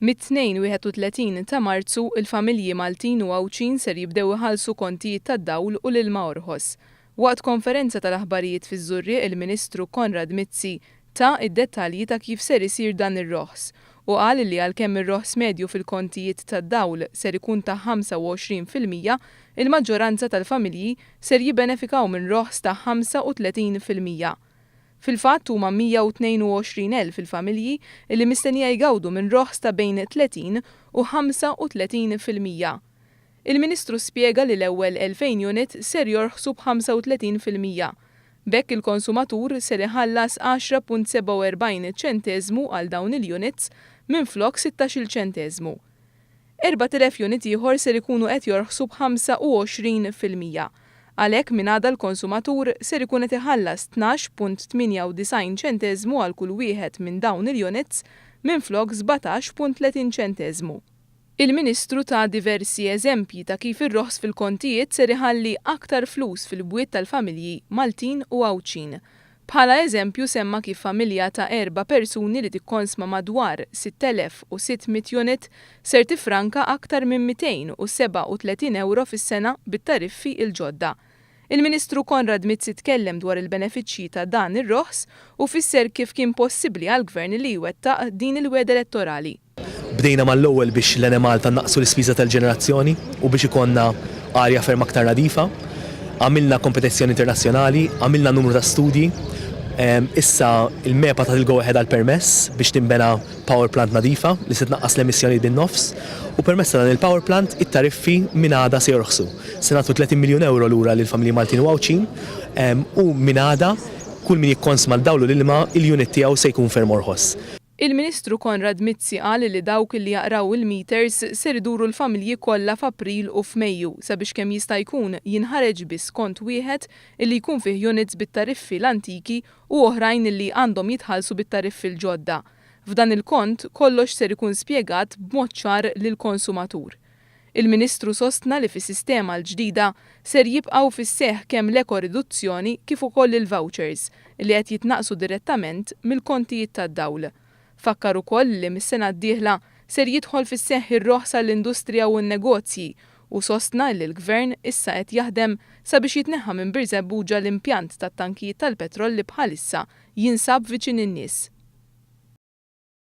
Mit-Tnejn 31 ta' Marzu, il-familji Maltin u Għawdxin ser jibdew iħallsu kontijiet tad-dawl u l-ilma orħos. Waqt konferenza tal-aħbarijiet fiż-Żurrieq il-Ministru Konrad Mizzi ta d-dettalji ta' kif ser isir dan ir-roħs u qal li għalkemm ir-roħs medju fil-kontijiet tad-dawl ser ikun ta' 25%, il-maġġoranza tal-familji ser jibbenefikaw minn roħs ta' 35%. Fil-fatt huma 122,000 il-familji li mistennija jgawdu minn roħs ta' bejn 30 u 35%. Il-Ministru spjega li l-ewwel 2,000 unit ser jorħsu b'35%. B'hekk il-konsumatur ser iħallas 10.47 ċenteżmu għal dawn il-units minflok 16-il ċenteżmu. 4,000 unit ieħor ser ikunu qed jorħsu b'25%. Għalhekk minn għada l-konsumatur ser ikun qed iħallas 12.98 ċenteżmu għal kull wieħed minn dawn il-units minflok 17.30 ċenteżmu. Il-Ministru ta diversi eżempji ta' kif ir-roħs fil-kontijiet ser iħalli aktar flus fil-bwiet tal-familji Maltin u Għawdxin. Bħala eżempju semma kif familja ta' erba' persuni li tikkonsma madwar 6,600 unit ser tifranka aktar minn 237 ewro fis-sena bit-tariffi l-ġodda. Il-Ministru Konrad Mizzi tkellem dwar il-benefiċċji ta' dan ir-roħs u fisser kif kien possibbli għall-Gvern li jwettaq din il-wegħda elettorali. Bdejna mal-ewwel biex l-Enemalta nnaqqsu l-ispiża tal-ġenerazzjoni u biex ikollna arja ferm aktar nadifa. Għamilna kompetizzjoni internazzjonali, għamilna numru ta' studji. Issa l-MEPA tat il-go ahead għall-permess biex tinbena power plant nadifa li se tnaqqas l-emissjonijiet bin-nofs u permezz ta' dan il-power plant it-tariffi minn għada se jorħsu. Se nagħtu 30 miljun ewro lura lill-familji Maltin u Għawdxin u minn għada kull min jikkonsma d-dawl u l-ilma il-unit tiegħu se jkun ferm orħos. Il-Ministru Konrad Mizzi qal li dawk li jaqraw il-meters ser iduru l-familji kollha f'April u f'Mejju sabiex kemm jista' jkun jinħareġ biss kont wieħed illi jkun fih units bit-tariffi l-antiki u oħrajn illi għandhom jitħallsu bit-tariffi l-ġodda. F'dan il-kont kollox ser ikun spjegat b'mod ċar lill-konsumatur. Il-Ministru sostna li fis-sistema l-ġdida ser jibqgħu fis-seħħ kemm l-ekoriduzzjoni kif ukoll il-vouchers li qed jitnaqqsu direttament mill-kontijiet tad-dawl. Fakkar ukoll li mis-sena d-dieħla ser jidħol fis-seħħ ir-roħs għall-industrija u n-negozji u sostna li l-Gvern issa qed jaħdem sabiex jitneħħa minn Birżebbuġa l-impjant tat-tankijiet tal-petrol li bħalissa jinsab viċin in-nies.